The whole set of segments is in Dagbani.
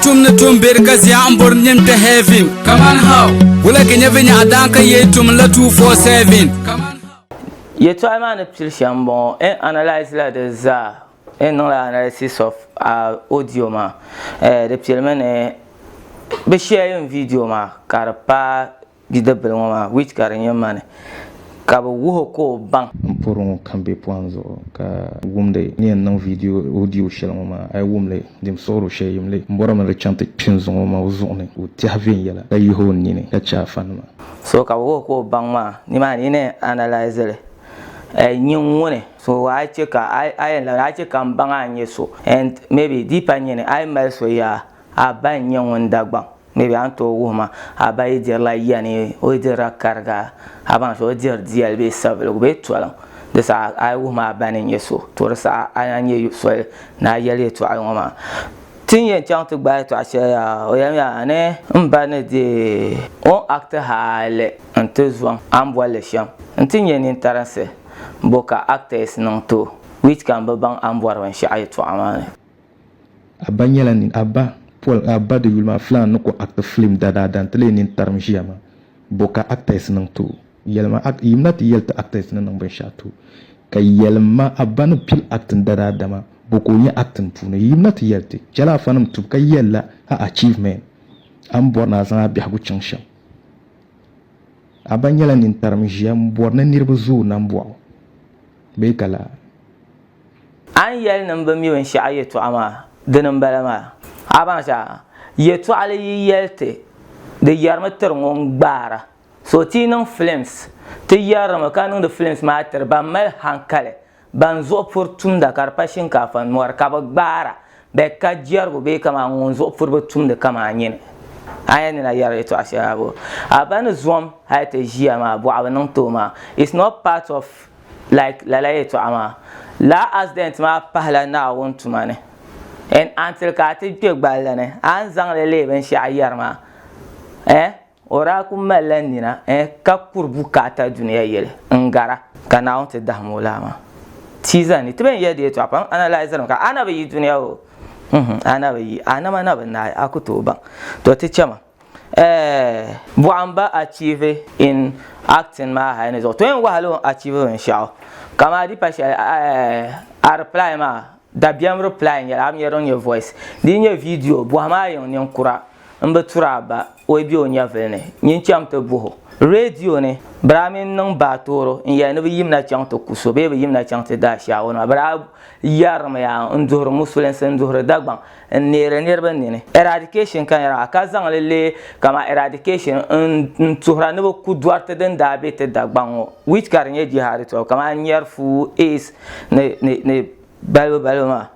tum ni tum beri ka zia n bori nim kpɛ heaven. Kaman how? Wula ka nyɛ vinyɛɣu daan ka yee tum la 247. Kaman how? Yɛtɔɣa maa ni pili shɛm m-bɔŋɔ, n analyse la di zaa, n niŋla analysis of audio maa. Di pilimi ni bɛ share video maa ka di paai bidibbil ŋɔ maa which ka di nyɛ mani ka bɛ wuhi o ka o baŋ. M pɔri ŋɔ kam be pɔhim zuɣu ka wumdi ni yɛn niŋ vidiyo audio shɛli ŋɔ maa, a yi wum li dim suɣiri o shɛli yim li. M bɔrimi ni di chaŋ ti kpi n zuŋɔ maa o zuɣu ni ka o tɛhi viɛnyɛla ka yihi o nini ka chɛ afanima. So ka bɛ wuhi ka o baŋ maa nimaani yi ni yɛn analyse li nyin ŋuni so a yi chɛ ka a yɛn labina a yi chɛ ka m baŋ a ni nyɛ so and maybe di yi pa nyini a yi mali so yaa a ba n-nyɛ ŋun Dagbaŋ maybe a ni tooi wuhi ma a ba yi dirila yani o yi dirila kariga a baŋ shɛli o diri diɛli bee saviligu bee toliŋ di saha a yi wuhi ma a ba ni nyɛ so to di saha a na nyɛ soli ni a yɛli yɛltɔɣali ŋɔ maa. Ti ni yɛn chaŋ ti gbaai yɛltɔɣa shɛli yaa o yɛlimi yaa ni m ba ni deei o ni akti hali n-ti zɔŋ a ni boli li shɛm nti nyɛ nintarinsi bo ka actors niŋ ti o which ka m bi baŋ a ni bɔri binshɛɣu yɛltɔɣa maa ni. A ba nyɛla nin a ba Paul a ba di yuli maa Flan ni ku act film dadaada n-ti leei nintarim ʒiya maa. Bo ka actors niŋ ti o? Yɛlima a yimina ti yɛli ti actors ni niŋ binshɛɣu ti o. Ka yɛlima a ba ni pili acting dadaada maa, bo ka o nya acting puuni? Yimina ti yɛli ti. Chɛli afanim tubu ka yɛlila a achievement a ni bɔri ni a zaŋ a biɛhigu chaŋ shɛm. A ba nyɛla nintarim ʒiya m-bɔri ni niriba zooi nambɔɣu bee ka laa? A ni yɛli ni m bi mi binshɛɣu yɛtɔɣa maa, dini m-bala maa. A baŋ shɛli? Yɛtɔɣili yi yɛli ti, di yɛrimi tiri ŋun gbaara. So ti yi niŋ films, ti yɛrimi ka niŋdi films maa tiri ban mali hankali, ban zuɣu puri tumda ka di pa shinkaafa nɔri ka bɛ gbaara bɛ ka jɛrigu bee kaman ŋun zuɣu puri bi tumdi kaman nyini. A yɛn ni na yɛri yɛtɔɣa shɛli a bo? A ba ni zom hali ti ʒiya maa, bɔɣu bi niŋ ti o maa. It's not part of like lala yɛtɔɣa maa. Lala accident maa pahila Naawuni tuma ni and until ka a ti kpe gballi ni a ni zaŋ li leei binshɛɣu yɛri maa eh o daa kuli malila nina eh ka kuri bukaata dunia yɛli n gara ka Naawuni ti dahim o laa maa. Ti zani ti bɛn yɛli di yɛtɔɣa pam analyse mi ka a na bi yi dunia o a na bi yi a nama na bi naai a ku tooi baŋ to ti chama. Eh, bɔɣu m ba achieve in acting maa hali ni zuɣu to yɛn wahala o achieve binshɛɣu kamaa di pa shɛli eh, a reply maa dabiɛm reply n nyɛli a bi nyɛ din nyɛ voice di yi nyɛ video bɔhim a yiŋ ninkura m bi turi a ba o yi be o nyɛvili ni nyin cham ti buhi o radio ni bɛ daa mini niŋ baatooro n yɛli ni bɛ yimina chaŋ ti ku so bee bɛ yimina chaŋ ti daai shaawari maa bɛ daa yarimi yaa n duhiri musulinsi n duhiri Dagbaŋ n neeri niriba nini. Eradication ka yɛra ka zaŋ li lee kaman eradication n tuhira ni bɛ ku dɔriti din daa be ti Dagbaŋ ŋɔ which ka di nyɛ jihadi tɔbu kaman nyɛrifu, AIDS ni ni ni balibu balibu maa.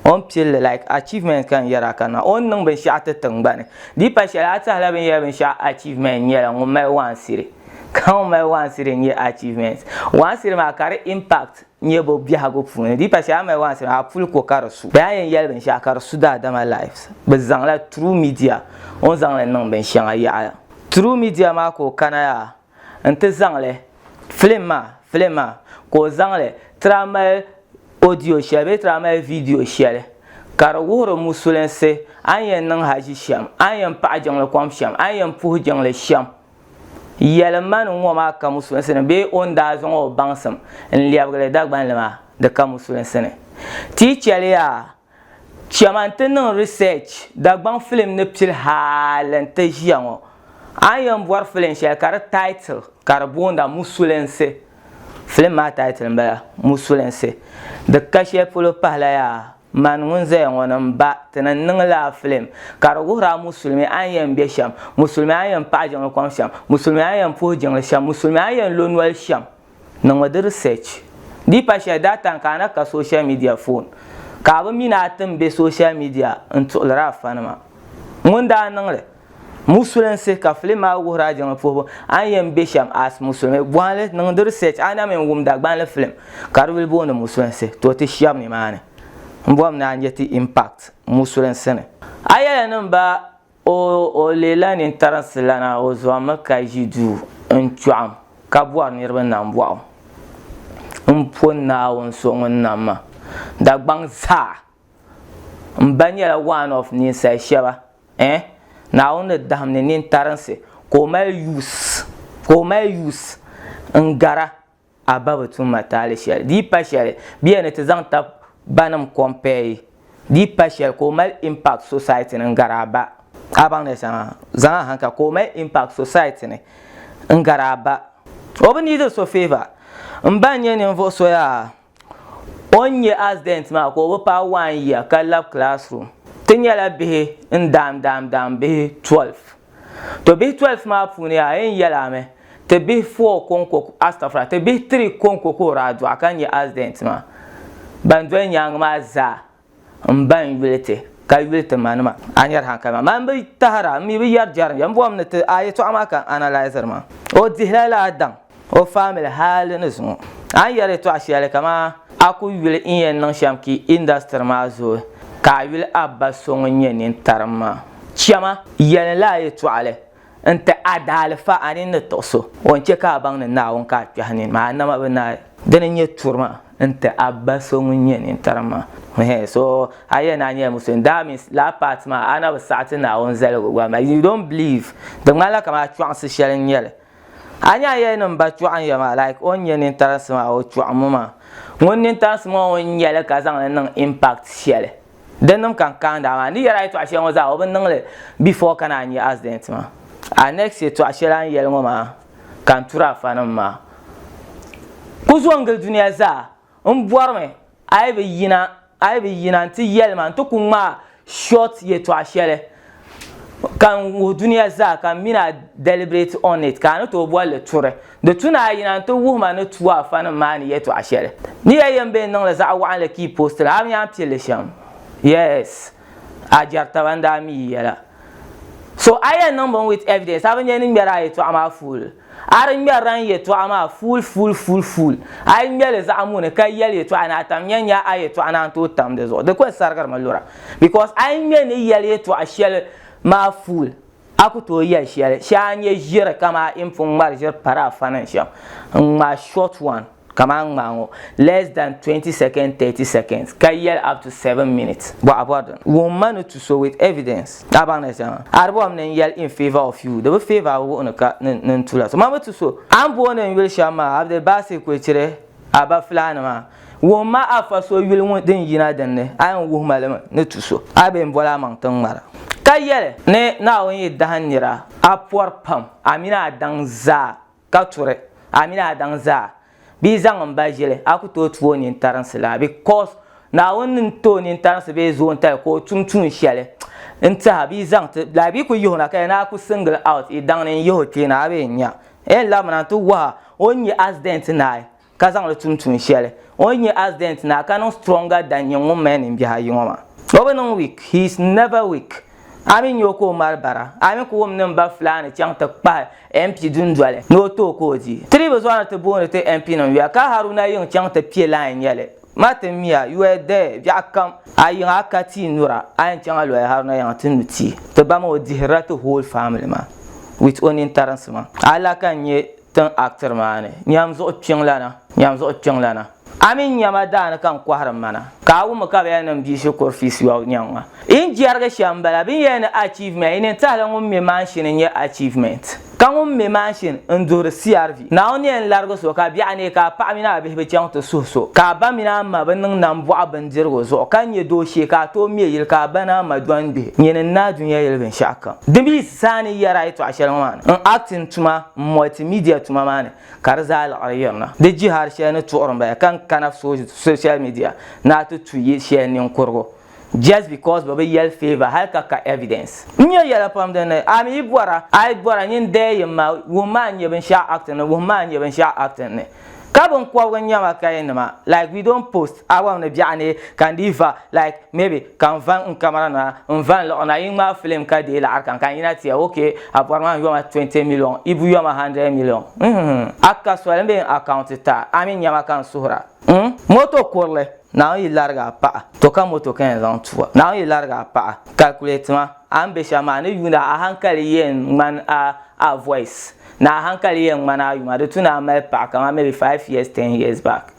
O ni pili li like achievement ka n yɛra ka niŋ o ni niŋ binshɛɣu ti tiŋgbani. Di pa shɛli a tɛhila bɛ ni yɛli binshɛɣu achievement nyɛla ŋun mali one cedi ka ŋun mali one cedi n-nyɛ achievement. One cedi maa ka di impact nyɛ bɛ biɛhigu puuni di pa shɛli a mali waansi maa a puli ko ka di su. Bɛ a yɛn yɛli binshɛɣu ka di su daadama lives. Bɛ zaŋla true media o ni zaŋli niŋ binshɛŋa yaɣa. True media maa ka o kana yaa n-ti zaŋli film maa film maa ka o zaŋli ti daa mali audio shɛli bee ti daa mali video shɛli ka di wuhiri musulinsi a ni yɛn niŋ haji shɛm, a ni yɛn paɣi jiŋli kom shɛm, a ni yɛn puhi jiŋli shɛm. Yɛlim ma ni ŋɔ maa ka musulinsi ni bee o ni daa zaŋ o baŋsim n-lɛbigi li Dagbanli maa, di ka musulinsi ni. Ti yi chɛli yaa, chama nti niŋ research Dagbaŋ filim ni pili hali nti ʒiya ŋɔ, a ni yɛn bɔri filim shɛli ka di title ka di boonda Musulinsi. Filim maa title m-bala, Musulinsi. Di ka shɛli polo pahila yaa. Mani ŋun zaya ŋɔ ni m ba, ti ni niŋ lala filim ka di wuhiri a musulimi a ni yɛn be shɛm, musulimi a ni yɛn paɣi jiŋli kom shɛm, musulimi a ni yɛn puhi jiŋli shɛm, musulimi a ni yɛn lo noli shɛm. Niŋmi di research. Di yi pa shɛli data ka a na ka social media phone ka a bi mi ni a ti ni be social media n-tuɣiliri a fanima. Ŋun daa niŋ li? Musulinsi ka filim maa wuhiri a jiŋli puhibu a ni yɛn be shɛm as musulimi bɔhili niŋdi research a na mini wum Dagbanli filim ka di yuli booni musulinsi to ti shɛbi nimaani m bɔri ni a nya ti impact musulinsi ni. A yɛli ni m ba o o leela nintarinsi lana o zɔrimi ka ʒi duu n kpiɔɣim ka bɔri niriba nambɔɣu m po Naawuni so ŋun nam ma Dagbaŋ zaa. M ba nyɛla one of ninsal shɛba eh Naawuni ni dahim ni nintarinsi ka o mali use ka o mali use n gara a ba bi tum ma taali shɛli. Di yi pa shɛli bɛ yɛn ni ti zaŋ tab banim compare yi di yi pa shɛli ka o mali impact society ni n gari a ba. A baŋ di shɛŋa? Zaŋ a hankali ka o mali impact society ni n gari a ba. O bi neediri so favour. M ba n-nyɛ ninvuɣ so yaa O ni nya accident maa ka o bi paai one year ka labi classroom. Ti nyɛla bihi n daam daam daam bihi 12. To bihi 12 maa puuni a yɛn yɛli a mi ti bihi 4 konko astafura ti bihi 3 konko ka o daa dɔɣi ka nya accident maa. Ban doli nyaangi maa zaa M ba n-yuli ti, ka yuli ti manima. A nyari hankali maa? Man bi tahira, m mi bi yɛri jɛrim ya. M bɔhim ni ti a yɛtɔɣa maa ka n analyziri maa. O dihila lala daŋ o family hali ni zuŋɔ. A ni yɛri yɛtɔɣa shɛli kaman a ku yuli n yɛn niŋ shɛm ka industry maa zooi ka a yuli a ba so ŋun nyɛ nintarim maa. Chama, yɛlim lala yɛtɔɣili n-ti a daalifa a nini ni tiɣi so, o ni chɛ ka a baŋ ni Naawuni ka a kpɛhi nini maa, a nama bi naai. Dini n-nyɛ turi maa n-ti a ba so ŋun nyɛ nintarim maa. Ɛhɛn, so a yɛli ni a nyɛla Musulimi, that means lala part maa a na bi saɣi ti Naawuni zaligu gba maa, you don't believe, di ŋmanila kaman a chɔɣinsi shɛli n-nyɛ li. A nya a yɛli ni m ba chɔɣin ya maa, like o ni nyɛ nintarinsi maa, o chɔɣimmi maa. Ŋun nintarinsi maa o ni nyɛli ka zaŋ li niŋ impact shɛli. Din nim ka n kaanda maa ni yɛri a yɛtɔɣa shɛli ŋɔ zaa o bi niŋli before ka naan nyɛ accident maa. A next yɛtɔɣa shɛli a ni yɛli ŋɔ maa ka n turi afa nim maa. Ku zo n-gili dunia zaa m bɔrimi a yi bi yina a yi bi yina nti yɛli ma nti ku ŋmaai short yɛtɔɣa shɛli ka n wuhi dunia zaa ka m mini a deliberate on it ka a ni tooi boli li turi. Di tu ni a yina nti wuhi ma ni tu afanim maa ni yɛtɔɣa shɛli. Ni ya yɛn bee n-niŋ li zaɣ waɣinli ka yi post li, a mi a ni pili li shɛm. Yes, a jɛri taba n-daa mi yi yɛla. So a yɛn niŋ bini with evidence, a bi nya ni ŋmɛri a yɛtɔɣa maa full. A di ŋmɛrila n yɛtɔɣa maa full full full full. A yi ŋmɛ li zaɣ muni ka yɛli yɛtɔɣa ni a tam nya nya a yɛtɔɣa naan tooi tam di zuɣu. Di kuli sarigirimi lura because a yi ŋmɛ ni yɛli yɛtɔɣa shɛli maa full, A ku tooi yɛli shɛli, shee a nyɛ ʒiri kaman n pun ŋmari ʒiri pari afa ni shɛm. N ŋmaai short one kaman n ŋmaai ŋɔ less than 20 seconds, 30 seconds ka yɛli up to 7 minutes. Bɔ a bɔri dini? Wuhim ma ni tu so with evidence. A baŋ ni shɛm? A di bɔhim ni n yɛli in favour of you. Di bi favour a wuhi ni ka ni n tula so. Man bi tu so. A ni booni n yuli shɛm maa, Abdulbasir Kwechire, A ba Fulani maa, wuhim ma afa so yuli ŋɔ din yina din ni, a yɛn wuhi ma li mi ni tu so. A bee m-boli a maŋ ti ŋmara. Ka yɛli ni Naawuni yi dahi nira, a pɔri pam, a mini a daŋ zaa, ka turi a mini a daŋ zaa. Bɛ yi zaŋ m ba ʒili, a ku tooi tu o nintarinsi laa, because Naawuni ni ti o nintarinsi bee zoontali ka o tum tuun shɛli n-ti a, bɛ yi zaŋ ti, like bɛ yi kuli yihi o na ka yɛli ni a ku single out yi daŋ ni n-yihi o kpee na, a bee n-nya. N labina nti wuhi a o ni nya accident naai ka zaŋ li tum tuun shɛli. O ni nya accident naai ka niŋ stronger than nyini ŋun mali nimbihi ayi ŋɔ maa. O bi niŋ weak, he is never weak. A mi nya o ka o mali bara, a mi ku wum ni m ba Fulani chaŋ ti kpahi MP dundoli ni o ti o ka o di. Ti bi zɔri ni ti booni ti MP nim yuya ka Haruna yiŋ chaŋ ti kpe line nyɛli. Ma ti miya, you were there, biɛɣu kam, a yiŋa a ka tii nura, a yɛn chaŋ a lɔya Haruna yiŋa ti nu tii. Ti ba maa o dihirila ti whole family maa with o nintarinsi maa. A la ka n-nyɛ tin actor maa ni, nyam zuɣu kpiŋlana, nyam zuɣu kpiŋlana. A mi nyama daani ka n kɔhiri mana, ka a wummi ka bɛ yɛli ni m bia shikuru fees yɔbu nyaŋ ma. Yi ni jɛrigi shɛm m-bala, bɛ ni yɛli ni achievement, yi nini tahila ŋun me mansion n-nyɛ achievement. Ka ŋun me manshin n-duhiri CRV, Naawuni yɛn larigi so ka biɛɣu neei ka a paɣa mini a bihi bi chaŋ ti suhi so, ka a ba mini a ma bi niŋ nambɔɣu bindirigu zuɣu, ka nya dooshee ka a tooi me yili ka a ba ni a ma dɔni bihi. Nyini n-naai dunia yili binshɛɣukam. Di mi zaa ni yɛri a yɛtɔɣa shɛli ŋɔ maa ni, n acting tuma, n multimedia tuma maa ni, ka di zaa liɣiri yirina. Di jihad shɛli ni tuɣiri m-bala ka n kana social media ni a ti tu yi shɛli ninkurigu. Just because bɛ bi yɛli favour hali ka ka evidence. N nya yɛla pam din ni a mi yi bɔra a yi bɔra nyin deei yim ma wuhim ma a ni nya binshɛɣu acting ni wuhim ma a ni nya binshɛɣu acting ni ka binkɔbigu n nyama ka yi nima like we don't post a bɔmi ni biɛɣu ni ka n dii va like maybe ka n va n camera nima n va n liɣi na yi ŋmaai film ka deei laɣiri kam ka n yina ti ya ok a bɔri ma n yoma 20 million i bu yoma 100 million mm a ka soli m bee n account ti a a mi nyama ka n suhira. Mm moto kurili Naawuni yi larigi a paɣa to ka moto ka yɛn zaŋ tuwa Naawuni yi larigi a paɣa calculate ma a ni be shɛm maa ni yuunda a hankali yɛn ŋmani a a voice ni a hankali yɛn ŋmani a yuma di tu ni a mali paɣa kaman maybe 5 years 10 years back.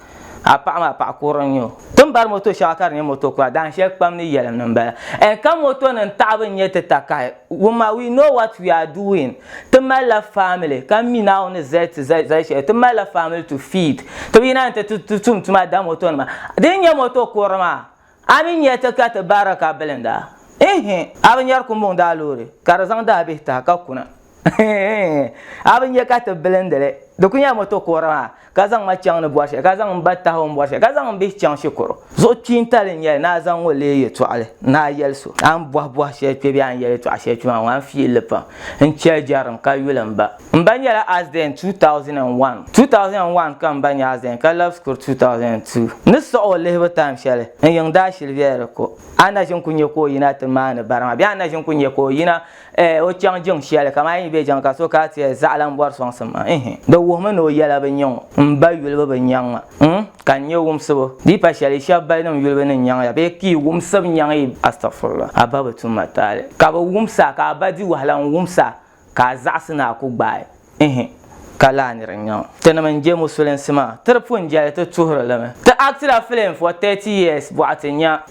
A paɣa maa paɣa kurili n-nyɛ o. Ti ni bari moto shɛŋa ka di nyɛ moto kura, dahin shɛli kpam ni yɛlim ni m-bala. And ka moto nim taɣibu n-nyɛ ti takahi. Wumma, we know what we are doing. Ti malila family ka mi Naawuni ni zali ti zali shɛli. Ti malila family to feed. Ti bi yina ni ti tum tuma da moto nima. Din nyɛ moto kurili maa, a mi nya ti ka ti barila ka bilinda. Ihi, a bi nyari kumbuŋ daa loori ka di zaŋ daabihi tahi ka kuna. A bi nya ka ti bilindi li. Di kuli nyɛla moto kurili maa ka zaŋ ma chaŋ ni bɔri shɛli, ka zaŋ m ba tahi o ni bɔri shɛli, ka zaŋ m bihi chaŋ shikuru. Zuɣu kpiintali n-nyɛ li ni a zaŋ ŋɔ leei yɛtɔɣili ni a yɛli so. A ni bɔhi bɔhi shɛli kpe bee a ni yɛli yɛtɔɣa shɛli kpe maa ŋɔ, a ni fiili li pam. N chɛli jɛrim ka yuli m ba. M ba nyɛla accident 2001. 2001 ka m ba nya accident ka labisi kuri 2002. N ni siɣi o lihibu time shɛli, n yiŋ daa shili bela di ko. A na ʒini ku nya ka o yina ti maani bara maa bee a na ʒini ku nya ka o yina Eh, o chaŋ jiŋ shɛli kamani yi be jiŋ ka so ka ti yɛli zaɣila m-bɔri sɔŋsim maa. Ihi, di wuhimi ni o yɛla bi nyaŋ o. M ba yulibu bi nyaŋ ma. N, ka n nya wumsibu. Di yi pa shɛli yi shɛba balinim yulibu ni nyaŋ ya bee ka yi wumsibu nyaŋ yi. Astagfirullah. A ba bi tum ma taali. Ka bɛ wums a, ka a ba di wahala n-wums a, ka a zaɣisi ni a ku gbaai. Ihi, ka laa nir n-nyɛ o. Tinim n-je musulinsi maa, ti di pun jɛli ti tuhiri li mi. Ti actila film for 30 years bɔɣu ti nya.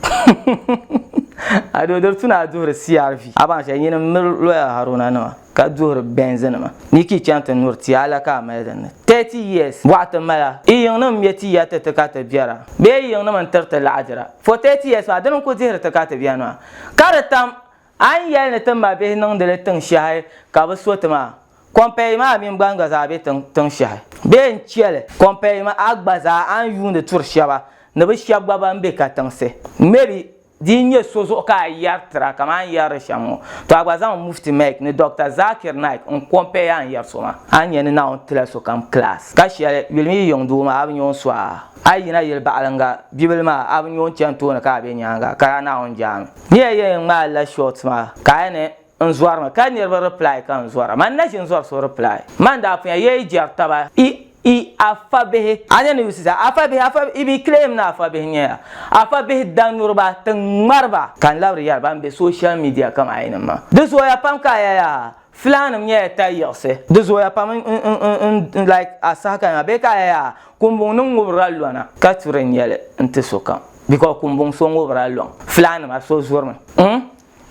A do di tu ni a duhiri CRV. A baŋ shɛli, nyini m-miri Lawyer Haruna nima ka duhiri Benz nima. Ni ki chaŋ ti nuri tia, a la ka a mali din ni. 30 years bɔɣu ti mali a. I yiŋnim m-me ti ya ti ti ka ti biɛra bee i yiŋnim n-tiri ti laɣidira. For 30 years maa, dini n-ku dihiri ti ka ti beni maa. Ka di tam A ni yɛli ni ti mabihi niŋdi li tiŋ shɛhi ka bɛ so ti maa, kɔmpɛyi maa mini ban gba zaa be tiŋ shɛhi bee n-chɛ li. Kɔmpɛyi maa a gba zaa a ni yuundi turi shɛba ni bɛ shɛba gba ban be katiŋsi. Maybe di yi nyɛ so zuɣu ka a yɛri tira kamani a ni yɛri li shɛm ŋɔ, to a gba zaŋ Mufti Mek ni Doctor Zakir Naik n-kɔmpɛyi a ni yɛri so maa. A ni nya ni Naawuni tila sokam class. Ka shɛli yuli mi yi yiŋ doo maa a bi nya o ni so a. A yi yina yili baɣiliŋga bibil maa a bi nya o ni chani tooni ka a be nyaaŋa ka a Naawuni jaami. Ni ya yɛn ŋmaai la short maa ka a ni n zɔrimi ka niriba reply ka n zɔra. Man na ʒi n zɔri so reply. Man daa punya ya yi jɛri taba i i afa bihi. A nya ni yusi zaa afa bihi afa i bi claim ni afa bihi nyɛ ya. Afa bihi danuriba ti ŋmariba. Ka n labiri yɛri ban be social media kam a yi nim maa. Di zooya pam ka a yɛli yaa Fulaannim nyɛla tayiɣisi. Di zooya pam n like a saha ka nya bee ka a yaa kumbuŋ ni ŋubirila lɔna ka turi n-nyɛli n-ti sokam because kumbuŋ so ŋubirila lɔŋ. Fulaannima so zurimi n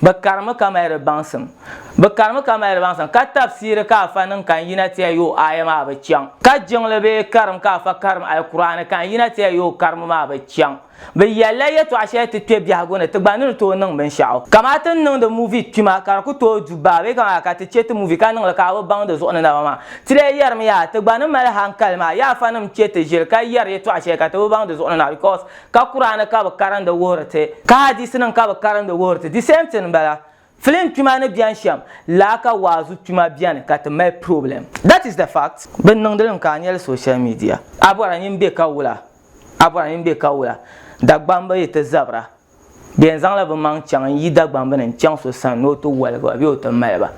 bɛ karimi ka mali di baŋsim bɛ karimi ka mali di baŋsim ka tafsiiri ka afa niŋ ka n yina ti ya yo aaya maa bi chaŋ ka jiŋli bee karim ka afa karim Alkur'aani ka n yina ti ya yo karimi maa bi chaŋ. Bɛ yɛlila yɛtɔɣa shɛli ti kpe biɛhigu ni ti gba ni ni tooi niŋ binshɛɣu. Kamani ti ni niŋdi movie kpima ka di ku tooi du baa bee kamani ka ti chɛ ti movie ka niŋli ka a bi baŋ di zuɣu ni naba maa. Ti lee yɛrimi yaa ti gba ni mali hankali maa yaafanim chɛ ti ʒili ka yɛri yɛtɔɣa shɛli ka ti bi baŋ di zuɣu ni naba because ka Kuraani ka bɛ karindi wuhiri ti ka hadiisinim ka bɛ karindi wuhiri ti the same thing m-bala. Film kpima ni beni shɛm laa ka waazu kpima beni ka ti mali problem. That is the fact. Bɛ niŋdi li mi ka a nyɛli social media. A bɔra nyin be ka wula? A bɔra nyin be ka wula? Dagbamba yi ti zabira, bɛ yɛn zaŋla bɛ maŋ chaŋ n-yi Dagbamba ni n-chaŋ so sani ni o ti woligi ba bee o ti mali ba.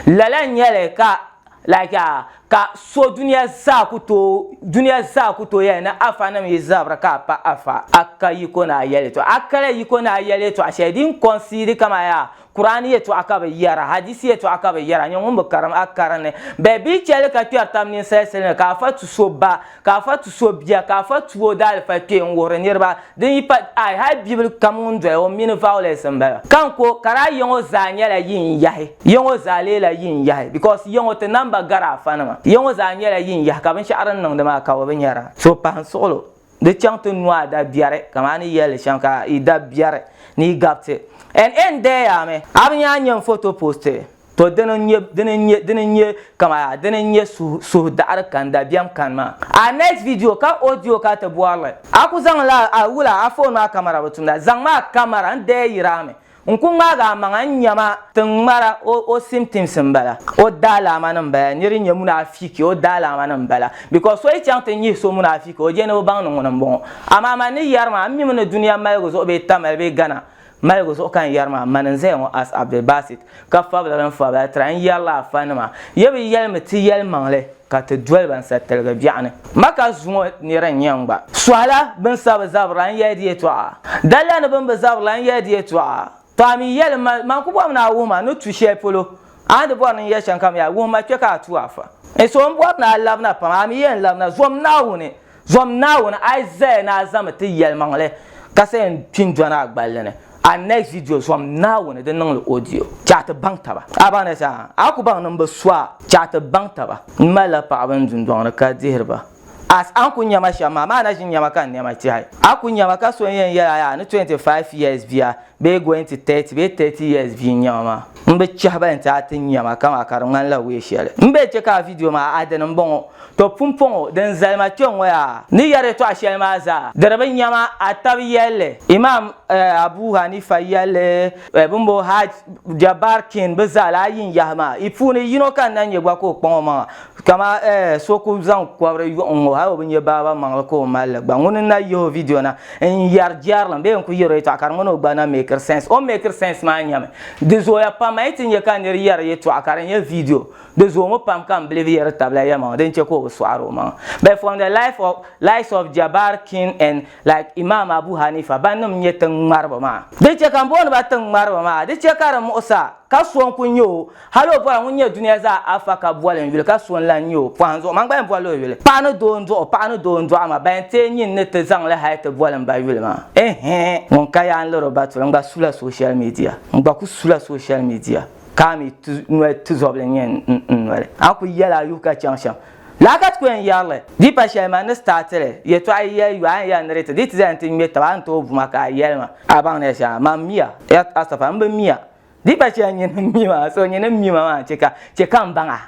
Lala n-nyɛ li ka like a ka so dunia zaa ku tooi dunia zaa ku tooi yɛli ni afa nim yi zabiri ka a pa afa a ka yiko ni a yɛli yɛltɔɣa a kala yiko ni a yɛli yɛltɔɣa shɛli din kɔnsiidi kamani yaa Kur'aani yɛltɔɣa ka bɛ yɛra hadisi yɛltɔɣa ka bɛ yɛra nyɛ ŋun bi karim a karim ni bɛ bi chɛli ka kpɛri tam ninsalisili ni ka afa tu so ba ka afa tu so bia ka afa tu o daalifa kpee n-wuhiri niriba Din yi pa ai hali bibil kam ŋun doya o mini violence n bala. Ka n ko ka daa yiŋɔ zaa nyɛla yi n yahi. Yiŋɔ zaa leela yi n yahi because yiŋɔ ti namba gari afa nima. Yiŋɔ zaa nyɛla yi n yahi ka binshɛɣu din niŋdi maa ka bɛ bi nyara. So pahi n suɣilo di chaŋ ti nua a dabiɛri kamani ni yɛli li shɛm ka yi dabiɛri ni yi gabiti and n deei mi a bi nya a nyɛ n photo post. To dini n-nyɛ, dini n-nyɛ, dini n-nyɛ kamaya, dini n-nyɛ suhu, suhu daɣiri kani, dabiɛm kani maa. A next video ka audio ka ti bɔri li. A ku zaŋ la a wula a phone maa camera bi tumda. Zaŋ ma a camera n deei yira mi. N ku ŋmaagi a maŋa n nya ma ti ŋmara o, o symptoms n bala. O daalaama ni m bala. Niri nyɛ munafiki o daalaama ni m bala. Because so yi chaŋ ti nyihi so munafiki o je ni bi baŋ ni ŋuni m bɔŋɔ. Amaa man ni yɛri maa m mimi ni dunia maligu zuɣu bee Tamale bee Ghana Maligu zuɣu ka n yɛri maa, mani n-zaya ŋɔ as Abdulbasit, ka fabila din fabila tira, n yɛrila afanima, ya bi yɛlimi ti yɛlimaŋli ka ti doli ban sa tiligi biɛɣuni. Ma ka zuŋɔ nira n-nyɛ n gba. Sɔhila bɛn sa bi zabirila n-yɛli di yɛtɔɣa. Daliya ni bɛn bi zabirila n-yɛli di yɛtɔɣa. Tɔ a mi yɛli ma, man ku bɔri ni a wuhi ma ni tu shɛli polo. A ni di bɔri ni n yɛli shɛm kam yaa, wuhi ma kpe ka a tu afa. N so m bɔri ni a labina pam, a mi yɛn labina. Zom Naawuni! Zom Naawuni a yi zaya ni a zami ti yɛlimaŋli ka sa yɛn kpi n-dɔni a gballi ni, a next video zom Naawuni di niŋli audio chɛ a ti baŋ taba. A baŋ ni shɛm? A ku baŋ ni m bi su a chɛ a ti baŋ taba. M malila paɣaba n dundɔŋ ni ka dihiri ba. As a ni ku nya ma shɛm maa, maa na ʒi n-nya ma ka n nɛma tɛhi. A ku nya ma ka so n-yɛn yɛli a yaa ni 25 years bia bee going to 30 bee 30 years bia n-nya ma maa. M bi chɛhi ba nti a ti nya ma kaman ka di ŋmanila wee shɛli. M bee chɛ ka a vidio maa a dini m-bɔŋɔ. To pumpɔŋɔ din zali ma kpe ŋ-ŋɔ yaa, ni yɛri yɛtɔɣ shɛli maa zaa, di di bi nya ma a tab yɛlli, Imam Abu Hanifa yɛlli, bɛn bo Hajj Jabbar King bɛ zaa laa yi n-yahi maa. Yi puuni yino ka n na nya gba ka o kpaŋ o maŋa kaman so ku zaŋ kɔbiri yuɣi ŋ-ŋɔ hal o bi nya baaba maŋli ka o mali li gba. Ŋuni n-na yihi o vidio na n-yɛri jɛrilim bee n-ku yɛri o yɛtɔɣa ka di ŋmani o gba na meekiri sense. O ni meekiri sense maa nyami di zooya pam a yi ti nya ka nir yɛri yɛtɔɣa ka di nyɛ vidio di zoomi pam ka m believe yɛri tabila yɛlimaŋli din che ka o bi sɔɣiri o maŋa. But from the life of likes of Jabbar King and Like Imam Abu Hanifa, ban nim nyɛ tiŋ ŋmariba maa. Di chɛ ka m booni ba tiŋ ŋmariba maa, di chɛ ka di muɣis a, ka so n-ku nya o, hal o bɔra ŋun nyɛ dunia zaa afa ka boli n yuli, ka so n-lan nya o. Pɔhim zuɣu, man gba yɛn bolila o yuli. Paɣa ni doo n-dɔɣ o, paɣa ni doo n-dɔɣi ma, ban yɛn teei nyin ni ti zaŋ li hal ti boli m ba yuli maa. Ɛhɛn! Ŋun ka yaa n-liri o ba tuli, n gba sula social media. N gba ku sula social media, ka a mi ti noli tizɔbili n-nyɛ n noli. A ni ku yɛli a yuhi ka chaŋ shɛm. Lala ka ti ku yɛn yɛri li, di pa shɛli man ni staati li, yɛtɔɣa yi yɛli yɔa, a ni yɛli ni di ti, di ti zali nti ŋme taba, a ni tooi bu ma ka a yɛli ma, a baŋ ni ya shɛm, man miya, ya Asafa, m bi miya. Di pa shɛli nyini m-mi ma, so nyini m-mi ma maa chɛ ka, chɛ ka m baŋ a.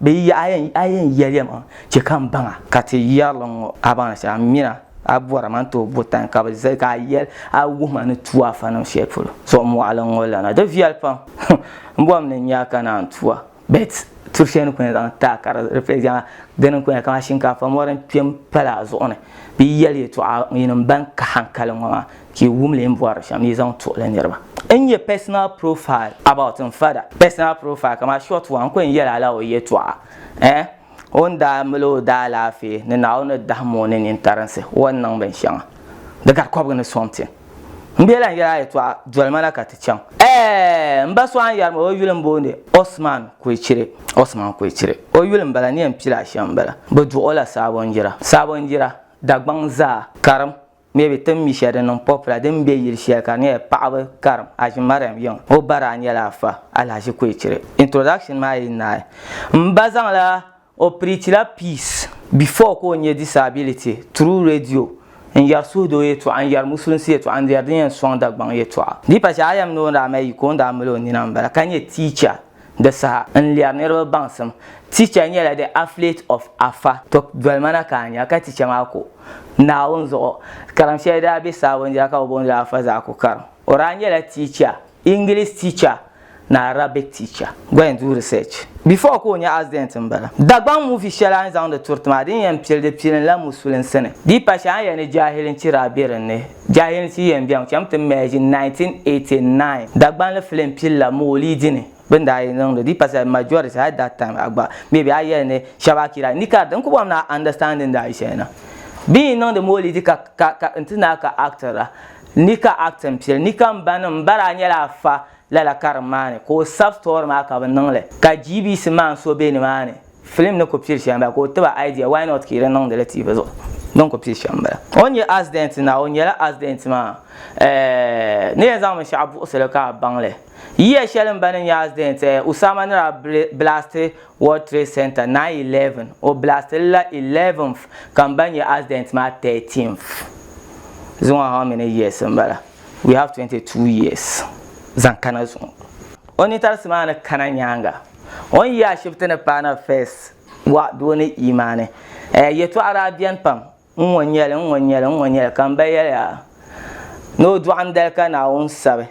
Bɛ yi a yɛn, a yɛn yɛli ya ma, chɛ ka m baŋ a. Ka ti yɛri li ŋ-ŋɔ, a baŋ ni shɛm, m mina a bɔra ma n-tooi bo time ka bɛ zali ka a yɛli, a wuhi ma ni tu afanim shɛli polo. So m mɔɣili ŋ-ŋɔ lana, di viɛli pam. M bɔrimi ni n nya a ka naan tu a. Bet turi shɛli ni ku yɛn zaŋ ti a ka di replace jama dini n ku yɛn kamani shinkaafa mɔri n kpɛ m pali a zuɣu ni bɛ yi yɛli yɛltɔɣa yinim ban ka hankali ŋɔ maa ka yi wum li n bɔri shɛm ni yi zaŋ tuɣili niriba. N nyɛ personal profile about n fada personal profile kamani short one n ku yɛn yɛli a la o yɛltɔɣa eh o ni daa mali o daalaafee ni Naawuni ni dahim o ni nintarinsi o ni niŋ binshɛŋa di gari kɔbigi ni something. M bee lan yɛli a yɛtɔɣa, doli ma na ka ti chaŋ. Ɛɛh! M ba so a ni yɛri ma o yuli m-booni Osman Koichire. Osman Koichire. O yuli m-bala, ni yɛn pili a shɛm m-bala. Bɛ duɣi o la Sabonjira. Sabonjira, Dagbaŋ zaa, karim, maybe ti ni mi shɛli din niŋ popular, din be yili shɛli ka di nyɛla paɣaba karim, Aji Mariam yiŋ. O ba daa nyɛla Afa Alhaji Koichire. Introduction maa yi naai, m ba zaŋla O preachila peace before ka o nya disability through radio n yɛri suhudoo yɛltɔɣa n yɛri musulinsi yɛltɔɣa n yɛri din yɛn sɔŋ Dagbaŋ yɛltɔɣa. Di pa shɛli a yɛm ni o ni daa mali yiko o ni daa mali o nina m bala ka nyɛ teacher di saha n lɛri niriba baŋsim. Teacher nyɛla the affiliate of Afa. To doli ma na ka a nya ka teacher maa ku Naawuni zuɣu. Karim shɛli daa be Sabonjira ka bɛ booni li Afa Zaaku karim. O daa nyɛla teacher English teacher ni Arabic teacher. Go and do research. Before ka o nya accident n bala. Dagbaŋ movie shɛli a ni zaŋdi turiti maa din yɛn pili di pili la musulinsi ni. Di pa shɛli a ni yɛli ni jaahilinchi daa be din ni. Jaahilinchi yɛn beni cham ti merge 1989. Dagbanli film pili la Moolidi ni bɛ ni daa yi niŋdi di pa shɛli majority at that time a gba maybe a yɛli ni shɛba akira ni ka n ku bɔri ni a understanding daa yi shɛli na. Bɛ yi niŋdi Moolidi ka ka ka n ti naai ka actor a Ni ka acting pili, ni ka m ba nim, m ba daa nyɛla afa lala karim maa ni ka o sabi story maa ka bɛ niŋ li ka GBC maan so be nimaani film ni ku pili shɛm bala ka o tiba idea why not ka yi di niŋdi li TV zuɣu din ku pili shɛm bala. O ni nyɛ accident na o nyɛla accident maa eh ni yɛn zaŋ binshɛɣu buɣisi li ka a baŋ li. Yiya shɛli m ba ni nyɛ accident eh Usama ni daa blasti World Trade Center 9/11 o blasti li la 11th ka m ba nyɛ accident maa 13th. Zuŋɔ how many years n bala? We have 22 years zaŋ kana zuŋɔ. O nintarisi maa ni kana nyaaŋa o ni yi ashibiti ni paana first wa doo ni imaani eh yɛtɔɣa daa beni pam N ŋɔ nyɛli, n ŋɔ nyɛli, n ŋɔ nyɛli, ka m ba yɛli ya ni o dɔɣim dali ka Naawuni sabi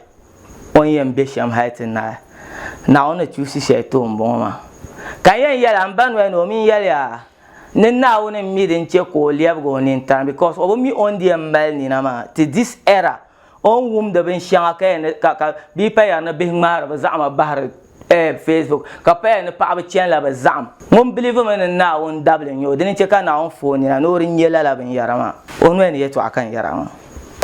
o ni yɛn be shɛm hal ti naai. Naawuni ni chuusi shɛli ti o m-bɔŋɔ maa. Ka n yɛn yɛli a, m ba noli ni o mi yɛli ya ni Naawuni m-mi din chɛ ka o lɛbigi o nintani because o bi mi o ni di yɛn mali nina maa ti this era. O ni wumdi binshɛŋa ka yɛn ni ka ka bɛ pa yɛri ni bihi ŋmaari bɛ zaɣima bahiri eh Facebook ka pa yɛri ni paɣaba chanila bɛ zaɣim. Ŋun bilivi mi ni Naawuni dabili n-nyɛ o, dini n-chɛ ka Naawuni fa o nina ni o di nya lala binyɛra maa. O noli ni yɛtɔɣa ka n yɛra maa,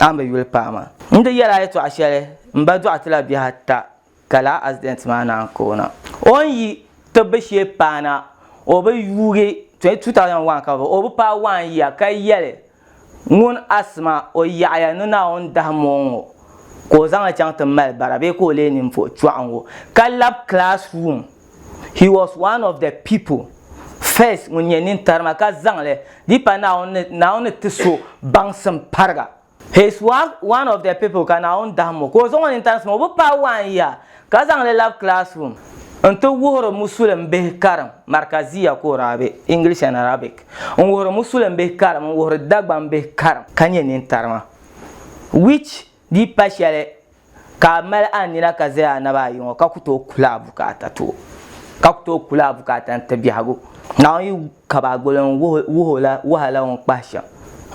a ni bi yuli paai maa. N di yɛli a yɛtɔɣa shɛli, m ba dɔɣi ti la bihi ata ka lala accident maa naan ka o na. O ni yi tibbu shee paana, o bi yuugi. 2001 ka o bi paai one year ka yɛli ŋun Asma o yaɣiya ni Naawuni dahim o ŋɔ ka o zaŋli chaŋ ti mali bara bee ka o leei ninvuɣ chɔɣingu ka lab classroom. He was one of the people first ŋun nyɛ nintarima ka zaŋli di pa Naawuni ni ti so baŋsim pariga. He is one of the people ka Naawuni dahim o ka o zaŋ o nintarinsi maa o bi paai one year ka zaŋ li labi classroom n-ti wuhiri musulim bihi karim, Markaziya ka o daa be, English and Arabic, n-wuhiri musulim bihi karim, n-wuhiri Dagbaŋ bihi karim ka nyɛ nintarima which di pa shɛli Ka a mali a nina ka zaya a naba ayi ŋɔ ka ku tooi kuli a bukaata ti o, ka ku tooi kuli a bukaata n-ti biɛhigu. Naawuni yi kab a gbuli n-wuh o la wahala o ni kpahi shɛm.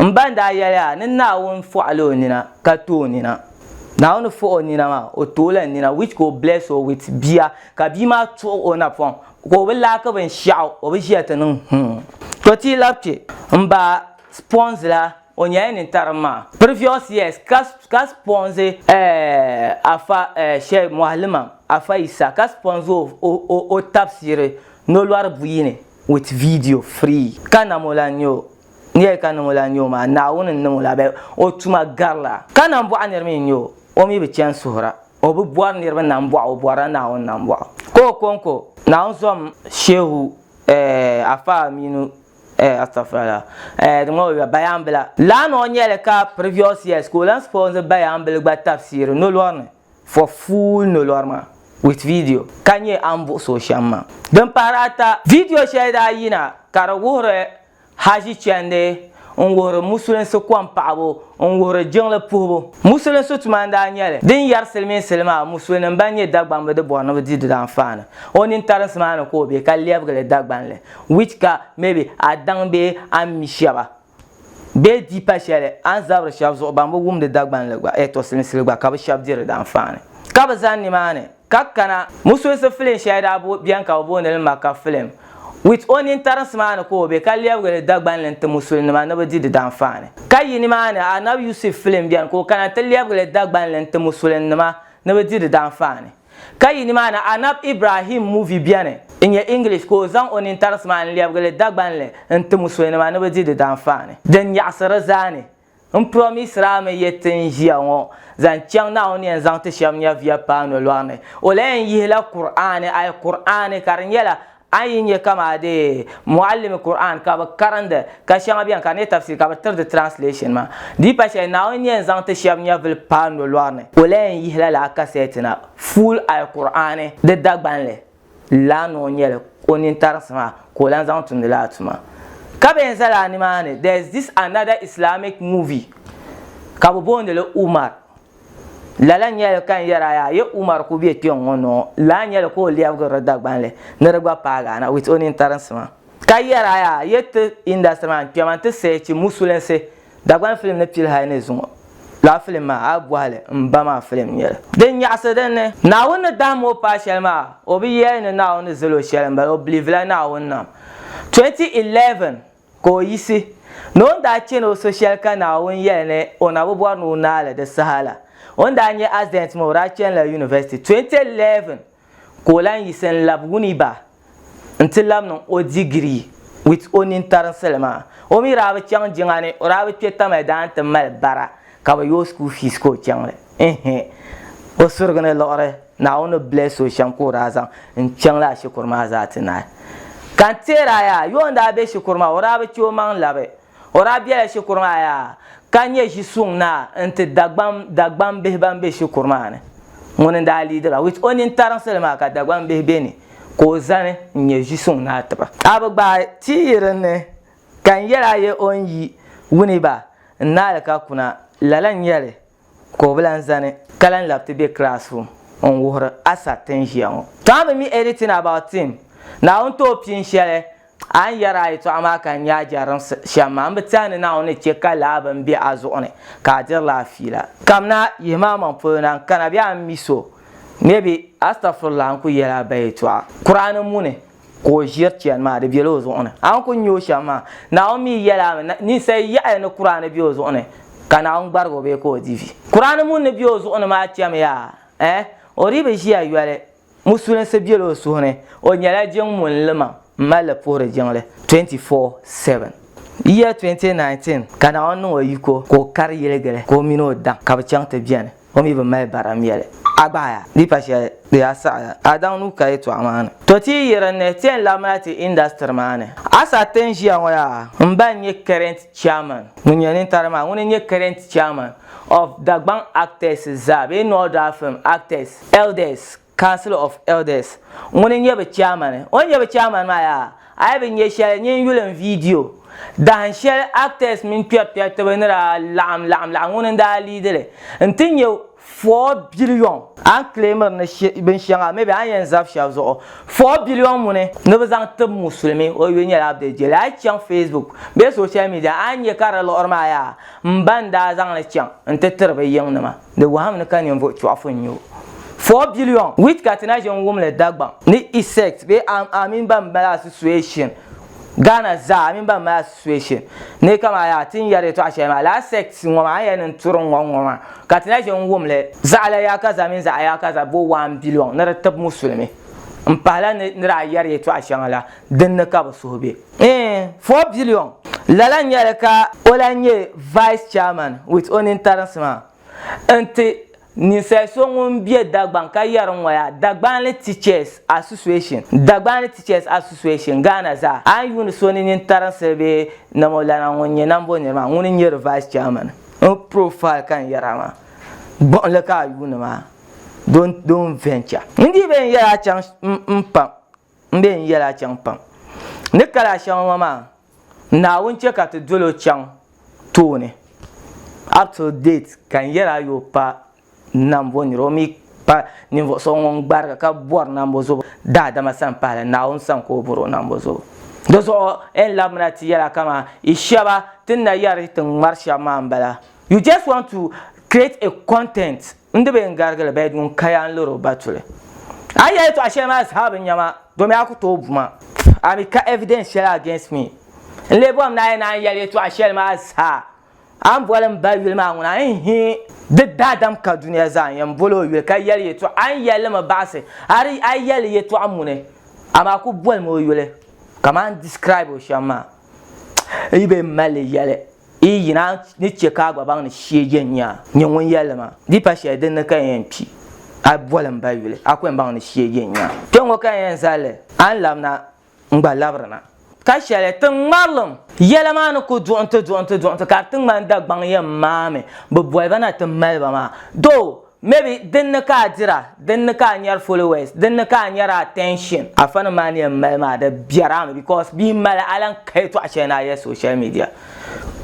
M ba n-daa yɛli a ni Naawuni fɔɣila o nina ka ti o nina. Naawuni fɔɣ o nina maa, o ti o la nina which ka o bless o with bia, ka bia maa tuɣ o napɔŋ ka o bi laaki binshɛɣu, o bi ʒiya ti niŋ hmm. To ti yi labi kpe, m ba sponsor la O nyɛla nintarim maa previous years ka ka sponsor eh, afa eh, Sheikh Mualimam Afa Isa ka sponsor o o o tafsiri nolɔri buyini with video free ka nam o la n-nyɛ o n yɛli ka nam o la n-nyɛ o maa Naawuni n-niŋ o la bɛ o tuma garila ka nambɔɣu niri mi n-nyɛ o o mi bi chani suhira o bi bɔri niriba nambɔɣu o bɔrila Naawuni nambɔɣu ka o kɔŋko Naawuni zom Shehu eh, Afa Aminu Eh astagfirullah eh di ŋɔ bayan bila. Laa nɔ nyɛli ka previous years ka o lan sponsor bayan bili gba tafsiri nolɔri ni for full nolɔri maa with video ka nyɛ a ni buɣisi o shɛm maa. Din pahiri ata, video shɛli daa yina ka di wuhiri Haji chandi n wuhiri musulinsi kom paɣibu n wuhiri jiŋli puhibu. Musulinsi tuma n daa nyɛli din yɛri silimiinsili maa musulinim ban nyɛ Dagbamba di bɔri ni bɛ di di daanfaani. O nintarinsi maa ni ka o be ka lɛbigi li Dagbanli. Which ka maybe a daŋ bee a ni mi shɛba bee di pa shɛli a ni zabiri shɛba zuɣu ban bi wumdi Dagbanli gba eh to siliminsili gba ka bɛ shɛba diri di anfaani ka bɛ zani nimaani ka kana musulinsi film shɛli daa beni ka bɛ booni li Makka film with o nintarinsi maa ni ka o be ka lɛbigi li Dagbanli n-ti musulinima ni bɛ di di daanfaani ka yi nimaani Anabi Yusuf film beni ka o kana nti lɛbigi li Dagbanli n-ti musulinima ni bɛ di di daanfaani. Ka yi nimaani Anab Ibrahim movie beni n-nyɛ English ka o zaŋ o nintarisi maa n-lɛbigi li Dagbanli n-ti musulinima ni bɛ di di daanfaani. Din nyaɣisi di zaa ni, m promisiri a mi yi ti n ʒiya ŋɔ zaŋ chaŋ Naawuni ni yɛn zaŋ ti shɛba nyɛviya paai nolɔri ni, o lahi yɛn yihi la Kur'aani, Al-Kur'aani, ka di nyɛla A yi nya kamaadee muallimi Qur'an ka bɛ karindi ka shɛŋa beni ka di nyɛ tafsir ka bɛ tiri di translation maa, di yi pa shɛli Naawuni ni yɛn zaŋ ti shɛba nyɛvili paai nolɔri ni, o lahi yɛn yihi la lala kasɛɛti na full Al-Qur'ani di Dagbanli lala ni o nyɛli o nintarinsi maa ka o lahi zaŋ tumdi lala tuma. Ka bɛ yɛn zali a nimaani there is this another Islamic movie ka bɛ booni li Umar. Lala n-nyɛ li ka n yɛr a yaa, yi Umar ku be kpe ŋ-ŋɔ noo, lala n-nyɛ li ka o lɛbigiri di Dagbanli ni di gba paagi a na with o nintarinsi maa. Ka yɛr a yaa, yi ti industry maa n-kpɛma nti search musulinsi Dagban film ni pili hali ni zuŋɔ. Lala film maa, a yi bɔhi li, m ba maa film n-nyɛ li. Din nyaɣisi din ni, Naawuni ni dahim o paai shɛli maa, o bi yɛli ni Naawuni ni zali o shɛli m-bala, o believe la Naawuni nam. 2011 Ka o yiɣisi ni o ni daa chani o so shɛli ka Naawuni yɛli ni o na bi bɔri ni o naai li di saha la. O ni daa nya accident maa o daa chanila university 2011 ka o lan yiɣisi n-labi Winneba nti labi niŋ o degree with o nintarinsili maa. O mi daa bi chaŋ jiŋa ni, o daa bi kpe Tamale daa nti mali bara ka bɛ yooi school fees ka o chaŋ li. Ehe o surigi ni liɣiri Naawuni ni bless o shɛm ka o daa zaŋ n-chaŋ lala shikuru maa zaa ti naai. Ka n teeri a yaa, yo n-daa be shikuru maa, o daa bi chɛ o maŋ labi. O daa bela shikuru maa yaa ka nyɛ ʒi suŋ naa n-ti Dagbaŋ Dagbaŋ bihi ban be shikuru maa ni. Ŋuni n-daa leadiri ba with o nintariŋsili maa ka Dagbaŋ bihi be ni ka o zani n-nyɛ ʒi suŋ naa ti ba. A bi gbaai ti yi din ni ka n yɛl a ye o ni yi wuni ba n-naali ka kuna, lala n-nyɛ li ka o bi lan zani ka lan labi ti be classroom n-wuhiri Asa ti ni ʒiya ŋɔ. To a bi mi anything about him. Naawuni ti o pin shɛli, a ni yɛri a yɛtɔɣa maa ka n nya a jɛrilim shɛm maa, m bi tɛhi ni Naawuni ni chɛ ka lala bini be a zuɣu ni ka a dirila a fiila. Kamina, yihimi a maŋ polo na n-kana bee a ni mi so, maybe, astagfirullah, n ku yɛli a ba yɛtɔɣa. Kur'aani muni ka o ʒiri chani maa, di bela o zuɣu ni. A ni kul nya o shɛm maa, Naawuni mi yɛl a mi, ninsal yaɣiya ni Kuraani be o zuɣu ni, ka Naawuni gbarig o bee ka o di vi. Kuraani ŋun ni be o zuɣu ni maa chami yaa, eh, o dii bi ʒiya yoli, musulinsi bela o suhu ni, o nyɛla jiŋ munlimam. M mali li puhiri jiŋli 24/7. Year 2019 ka Naawuni niŋ o yiko ka o kari yili gili ka o mini o daŋ ka bɛ chaŋ ti beni. O mi bi mali bara mɛli. A gbahaya, di pa shɛli di yaa saɣiya a daŋ nuu ka yɛtɔɣa maa ni. To ti yi yi din ni, ti yɛn labimila ti industry maa ni. Asa ti ni ʒiya ŋɔ yaa, m ba n-nyɛ current chairman, ŋun nyɛ nintari maa, ŋuni n-nyɛ current chairman of Dagbaŋ actors zaa bee Northern Film actors elders Council of Elders, ŋuni n-nyɛ bɛ chairman. O ni nyɛ bɛ chairman maa yaa, a yi bi nya shɛli nyin yuli n video. Dahin shɛli actors mini kpɛrikpɛritiba ni daa laɣim laɣim laɣim ŋuni n-daa leadi li nti nya 4 billion. A ni claimiri ni binshɛŋa maybe a ni yɛn zabi shɛba zuɣu 4 billion muni ni bɛ zaŋ tibi musulimi o yuli nyɛla Abdul Jalil. A yi chaŋ Facebook bee social media a ni nya ka di liɣiri maa yaa m ba n-daa zaŋ li chaŋ nti tiri bɛ yiŋnima. Di wahim ni ka ninvuɣ chɔɣifu n-nyɛ o. 4 billion wheat ka ti na ʒin wum li Dagbaŋ ni Isect bee a mini ban mali association Ghana zaa a mini ban mali association ni kaman yaa ti ni yɛri yɛtɔɣa shɛli maa lala sect ŋɔ maa a ni yɛli ni n turi ŋɔ ŋɔ maa ka ti na ʒin wum li zaɣila yaa kaza mini zaɣ yaa kaza bo 1 billion ni di tibi musulimi m pahila ni ni daa yɛri yɛtɔɣa shɛŋa la din ni ka bɛ suhu be. Eeh 4 billion lala n nyɛli ka o lahi nyɛ vice chairman with o nintarinsi maa n-ti ninsal so ŋun be Dagbaŋ ka yɛri ŋɔ yaa Dagbanli Teachers Association, Dagbanli Teachers Association Ghana zaa. A ni yuuni so ni nintarinsi bee namolana ŋun nyɛ nambo niri maa ŋuni n-nyɛ di vice chairman. N profile ka n yɛra maa gbuɣinli ka a yuuni maa don't don't venture. N dii bee n yɛla a chaŋ m pam n bee n yɛla a chaŋ pam ni kali a shɛŋa ŋɔ maa Naawuni chɛ ka ti dol o chaŋ tooni up till date ka n yɛl a yi o pa nambo nira, o mi pa ninvuɣ so ŋun gbarigi ka bɔri nambo zobu daadama sani pahila Naawuni sani ka o bɔr o nambo zobu. Di zuɣu n labimina ti yɛla kaman yi shɛba ti ni na yɛri ti ŋmari shɛba maa m-bala. You just want to create a content n di bee n garigi li bee ŋun ka yaa n lori o batuli. A yi yɛli yɛtɔɣa shɛli maa zaa bi nya ma domi a ku tooi bu ma. A mi ka evidence shɛli against me. N lee bɔhim ni a yi naan yɛli yɛtɔɣa shɛli maa zaa a ni boli m ba yuli maa ŋuna n hi di daadam ka dunia zaa n yɛn boli o yuli ka yɛli yɛtɔɣa a ni yɛli li mi baɣisi a di a yi yɛli yɛtɔɣa muni amaa a ku bolimi o yuli kamani n describe o shɛm maa yi bee mali li yɛli Yi yina ni chɛ ka a gba baŋ ni shee n-nyɛ a, nyɛ ŋun yɛli li maa. Di pa shɛli din ni ka n yɛn kpi, a boli m ba yuli, a ku yɛn baŋ ni shee n-nyɛ a. Kpe ŋɔ ka n yɛn zali li, a ni labina n gba labirina. Ka shɛli ti ŋmarilim yɛla maa ni ku duɣi nti duɣi nti duɣi nti ka di ti ŋmani Dagbaŋ yɛn maami bɛ boli ba na ti mali ba maa. Doo, Maybe din ni ka a dira, din ni ka a nyari followers, din ni ka a nyari attention. Afa nim maa ni yɛn mali maa di biɛri a mi because bɛ yi mali a lan ka yɛtɔɣa shɛli ni a yɛli social media.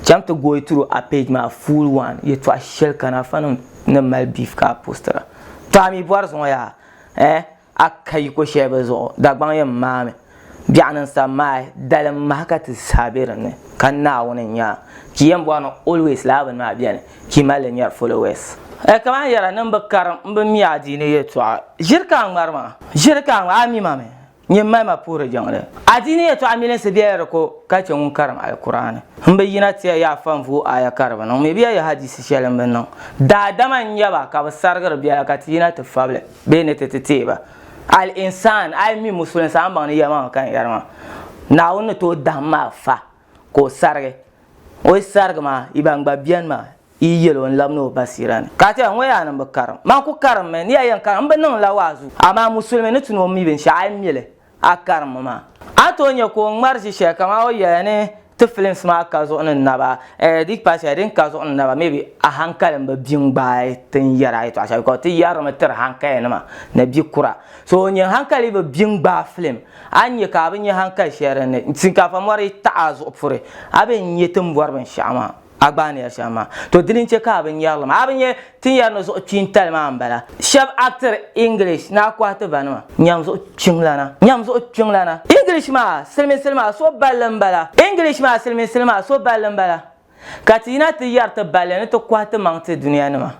Cham ti go through a page maa full one yɛtɔɣa shɛli kani afa nim ni mali beef ka a postira. To a mi bɔri zuŋɔ yaa eh A ka yiko shɛli bɛ zuɣu, Dagbaŋ yɛn maami. Biɛɣuni n-sa maai, dalim mahi ka ti zaa be din ni, ka Naawuni n-nya a. Ka yi yɛn bɔri ni always lala bini maa beni, ka yi mali li nyari followers. Eh, kaman yɛra ni m bi karim, m bi mi adiini yɛltɔɣa. Ʒiri ka a ŋmari maa? Ʒiri ka a ŋmari? A mi ma mi? Nyin mali ma puhiri jiŋli. Adiini yɛltɔɣa milinsi bela di ko ka chɛ ŋun karim Alkur'aani. M bi yina ti ya yaa fa n-vooi aaya ka di bi niŋ, mi bi ya ya hadiisi shɛli m bi niŋ. Daadama n-nyɛ ba ka bɛ sarigiri bela ka ti yina ti fabili. bee ni ti ti teei ba. Al-insaan, a yi mi musulinsi, a ni baŋ ni yɛlimaŋli ka n yɛri maa. Naawuni ni tooi dahim ma fa ka o sarigi. O yi sarigi maa, yi ban gba beni maa, yi yɛl o n-labina o basiira ni. Ka a ti yɛli, Ŋɔ yaa ni m bi karim. Man ku karimmi, ni ya yɛn karim, m bi niŋ la waazu. Amaa musulimi ni tu ni o mi binshɛɣu, a yi mi li, a karimmi maa. A ni tooi nya ka o ŋmari ʒi shɛli kaman o yɛla ni ti films maa ka zuɣu ni naba, eh, di pa shɛli din ka zuɣu ni naba, maybe a hankali m-bi bi n-gbaai ti ni yɛri a yɛtɔɣa shɛli because ti yɛrimi tiri hankayanima ni bi kura. So nyɛ hankali yi bi bi n-gbaai film, a ni nya ka a bi nya hankali shɛli din ni shinkaafa mɔri yi taɣi a zuɣu puri, a bi nya ti ni bɔri binshɛɣu maa. A gba ni yɛri shɛm maa, to dini n-chɛ ka a bi nyari li maa. A bi nya ti ni yɛri ni zuɣu kpiintali maa m-bala. Shɛb actiri English ni a kɔhi ti ba nima. Nyam zuɣu kpiŋlana. Nyam zuɣu kpiŋlana. English maa, siliminsili maa, so balli m-bala. English maa, siliminsili maa, so balli m-bala. Ka ti yina ti yɛri ti balli ni ti kɔhi ti maŋ ti dunia nima.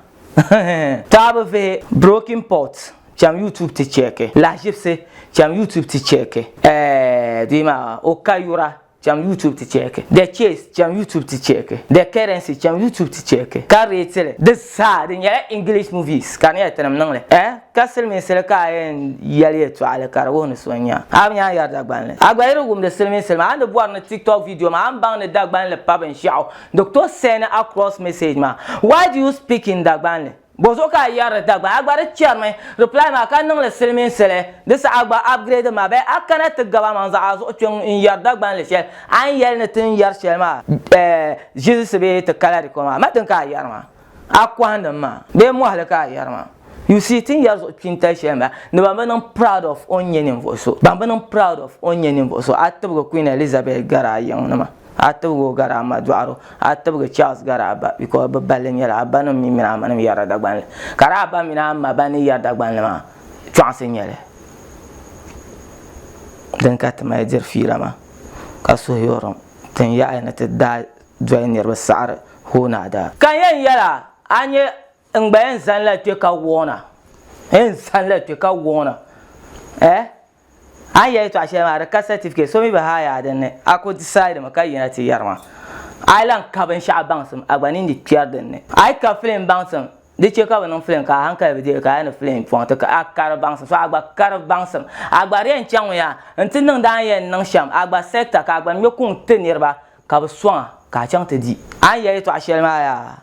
To a bi vihi Broken Pot, cham YouTube ti chɛki. Lahiʒibisi, cham YouTube ti chɛki. Ɛɛh, di maa, o ka yura. Cham YouTube ti chɛki. The Chase, cham YouTube ti chɛki. The Currency, cham YouTube ti chɛki. Ka rate li. Di zaa di nyɛla English movies ka di nyɛla tinim niŋ li. Eh? Ka silimiinsili ka a yɛn yɛli yɛltɔɣali ka di wuhi ni so n-nya a. A bi nya a ni yɛri Dagbanli. A gba yi di wumdi silimiinsili maa, a ni bɔri ni TikTok video maa, a ni baŋ ni Dagbanli pa binshɛɣu. Di ku tooi send across message maa. Why do you speak in Dagbanli? Bɔzuɣu ka a yɛri di Dagbaŋ? A gba di chɛrimi reply maa ka niŋli silimiinsili di saha a gba upgrade maa bee a kana ti gab amaŋ zaɣ a zuɣu kpe n-yɛri Dagbanli shɛli a ni yɛli ni ti ni yɛri shɛli maa eh ʒilinsi bee ti kala di ko maa ma dini ka a yɛri maa a kɔhindi mi maa bee mɔhili ka a yɛri maa you see ti ni yɛri zuɣu kpintali shɛli m-bala ni ban bi niŋ proud of o ni nyɛ ninvuɣu so ban bi niŋ proud of o ni nyɛ ninvuɣu so a tibigi Queen Elizabeth gari a yiŋnima. A tibigi o gari a ma dɔɣiro, a tibigi Charles gari a ba because bɛ balli nyɛla a banim mi mini a manim yɛrila Dagbanli. Ka di a ba mini a ma ba ni yɛri Dagbanli maa chɔɣinsi n-nyɛ li. Din ka ti mali diri fiila maa ka suhuyurilim tin yaɣi ni ti daa doli niriba saɣiri hooni a daa. Ka n yɛn yɛl a, a nyɛ n gba yɛn zanila kpe ka wɔɔna, n yɛn zanila kpe ka wɔɔna eh. A ni yɛli yɛtɔɣa shɛli maa di ka certificate, so mi bi haai a din ni, a ku decide mi ka yina ti yɛri ma. A yi lan ka binshɛɣu baŋsim, a gba nini di kpɛri din ni. A yi ka film baŋsim, di chɛ ka bɛ niŋ film ka a hankali bi deei ka a yɛli ni film pɔŋ ti ka a kari baŋsim, so a gba kari baŋsim. A gba di yɛn chaŋmi yaa nti niŋdi a ni yɛn niŋ shɛm, a gba sector ka a gba ŋme kuŋ ti niriba ka bɛ sɔŋ a ka a chaŋ ti di. A ni yɛli yɛtɔɣa shɛli maa yaa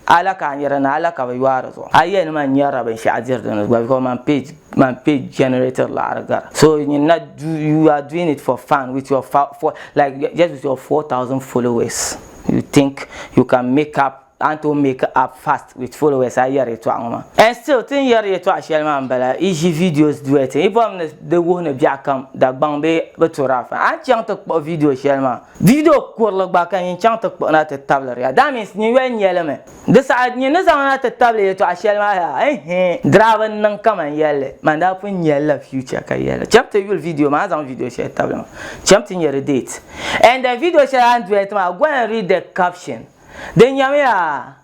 A la ka a nyari ni a la ka bɛ yoari zuɣu. A yɛli ni man nyarila binshɛɣu diri di ni gba because man page man page generated laɣiri gara. So nyin na do you are doing it for fun with your for like just with your 4000 followers you think you can make up a ni tooi make up fast with followers a yɛri yɛtɔɣa ŋɔ maa. And still ti ni yɛri yɛtɔɣa shɛli maa m bala yi ʒi videos duet yi bɔrimi ni di wuhi ni biɛɣu kam Dagbaŋ bee bɛ turi a fa a ni chaŋ ti kpuɣi video shɛli maa Video kurili gba ka nyin chaŋ ti kpuɣi na ti tabili ya. That means nyin yoli nyɛli mi. Di saha nyin ni zaŋ na ti tabili yɛltɔɣa shɛli maa yaa ehe di daa bi niŋ kaman yɛlli. Man daa pun nyɛli la future ka yɛli cham ti yuli video maa a zaŋ video shɛli tabili maa cham ti nyɛ di date and then video shɛli a ni duet maa go and read the caption di nyamiya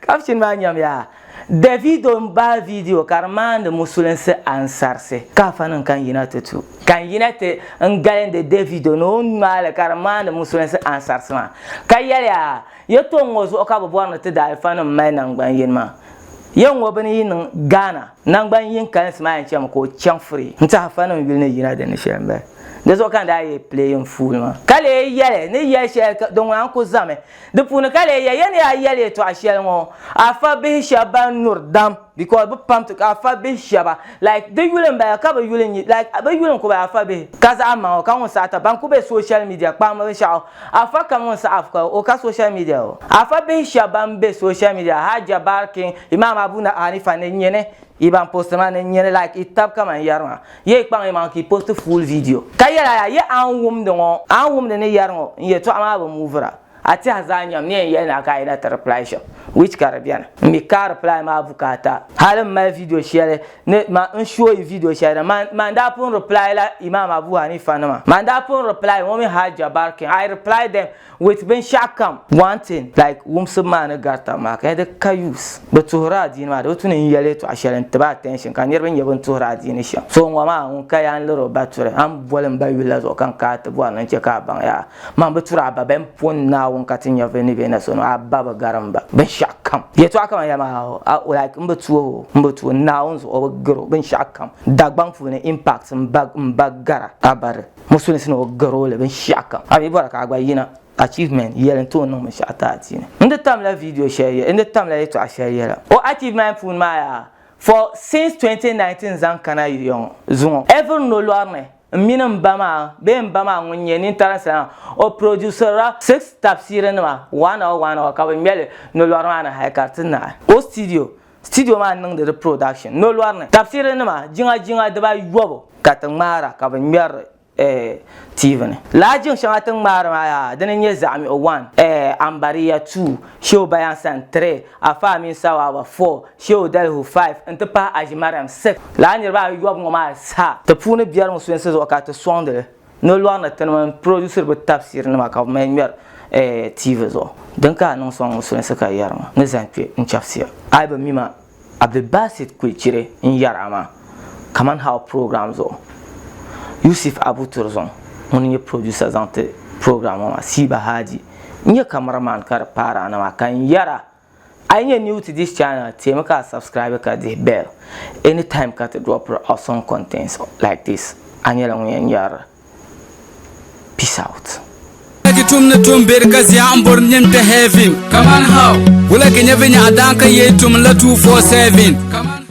Caption maa nyamiya, Davido m-bahi video ka di maandi musulinsi ansarisi. Ka afa niŋ ka n yina ti tu, ka n yina ti n galindi Davido ni o ŋmaali ka di maandi musulinsi ansarisi maa. Ka yɛliya, Yɛtɔɣ ŋɔ zuɣu ka bɛ bɔri ni ti daalifanim mali naŋgban yini maa. Yɛn ŋɔ bini yi niŋ Ghana naŋgban yini kalinsi maa yɛn chami ka o chaŋ free n-ti afanim yuli ni yina di ni shɛli m-bala. Di zuɣu ka n daa yi playing fool maa. Ka lee yɛli ni yɛli shɛli din ŋuna n-ku zami Di puuni ka lee ya ya ni a yɛli yɛtɔɣa shɛli ŋɔ afa bihi shɛba ban nyuri dam because bɛ pam ti ka afa bihi shɛba like di yuli m-bala ka bɛ yuli n-nyɛ like bɛ yuli n-ku bala afa bihi ka zaɣ maŋa ka ŋun saɣi ta ban ku be social media kpaŋmi binshɛɣu afa kam ŋun saɣi ka o ka social media o afa bihi shɛba ban be social media Hajja Barkin Imam Abu Hanifa ni nyini I ban post maa ni nyini like i tab kaman yɛri maa ye i kpaŋ i maŋ ka i post full video ka yɛla yaa ye a ni wumdi ŋɔ a ni wumdi ni yɛri ŋɔ n yɛtɔɣa maa bi movira a tɛha zaa nyam ni yɛn yɛli ni a ka a yina ti reply shɛm which ka di bɛni n mi ka a reply maa bukaata hali m mali video shɛli ni ma n show yi video shɛli ni man man daa pun reply la Imam Abu Hanifa nima man daa pun reply ŋɔ mi Hajj Jabbar King I reply them With binshɛɣu kam, one thing, like wumsibu maa ni gari taba maa ka di ka use. Bɛ tuhiri adiini maa di bi tu ni n yɛli yɛltɔɣa shɛli n tiba attention ka niriba nya bɛ ni tuhiri adiini shɛm. So ŋɔ maa ŋun ka yaa n liri o ba turi, a ni boli m ba yuli la zuɣu ka n ka a ti bɔri ni n che ka a baŋ yaa man bi turi a ba bɛn pun Naawuni ka ti nyɛvili ni be na so ni a ba bi gari m ba binshɛɣu kam. Yɛltɔɣa kaman ya maa like m bi tu o m bi tu o Naawuni zuɣu o bi gari o binshɛɣu kam. Dagbaŋ puuni impact m ba m ba gara a ba di. Musulinsi ni o gari o li binshɛɣu kam. A mi bɔra ka a gba yina achievement yɛli n-tooi niŋ binshɛɣu ti a diini. N di tamla video shɛli n di tamla yɛltɔɣa shɛli yɛla. O achievement puuni maa yaa for since 2019 zaŋ kana yɔŋɔ zuŋɔ every nolɔri ni n mini m ba maa bee m ba maa ŋun nyɛ nintarinsi la maa o producirila 6 tabsiiri nima one hour one hour ka bɛ ŋmɛli nolɔri maa ni hali ka di ti naai o studio. Studio maa niŋdi di production nolɔri ni tabsiri nima jiŋa jiŋa dibaayɔbu ka ti ŋmaara ka bɛ ŋmɛri TV ni. Lala jiŋ shɛŋa ti ni ŋmaari maa yaa dini n-nyɛ Zaɣimiɣu 1, Ambariya 2, Shehu Bayansan 3, Afa Amin Sawawa 4, Shehu Dalihu 5 n-ti pahi Aji Mariam 6. Lala niriba ayɔbu ŋɔ maa zaa ti puuni biɛri musulinsi zuɣu ka ti sɔŋdi li. Nolɔri ni tinima m-produciri bɛ tabisiri nima ka bɛ mali ŋmɛri TV zuɣu. Din ka a niŋ sɔŋ musulinsi ka yɛri ma ni zani kpe n-chɛbisiya. A yi bi mi ma, Abdulbasit Kulichiri n-yɛri a maa kaman how program zuɣu. Yusuf Abu Turzong ŋuni n-nyɛ producer zaŋ ti program ŋɔ maa Siiba Haji n-nyɛ cameraman ka di paari a na maa ka n yɛra a yi nyɛ new to this channel teemi ka a subscribe ka dihi bell anytime ka ti dropiri awesome contents like this a nyɛla ŋun yɛn nyari li. Peace out. Ki tum ni tum beri ka zia n bori nim kpɛ heaven. Kaman how? Wula ki nyɛ vinyɛɣu daan ka yee tum la 247.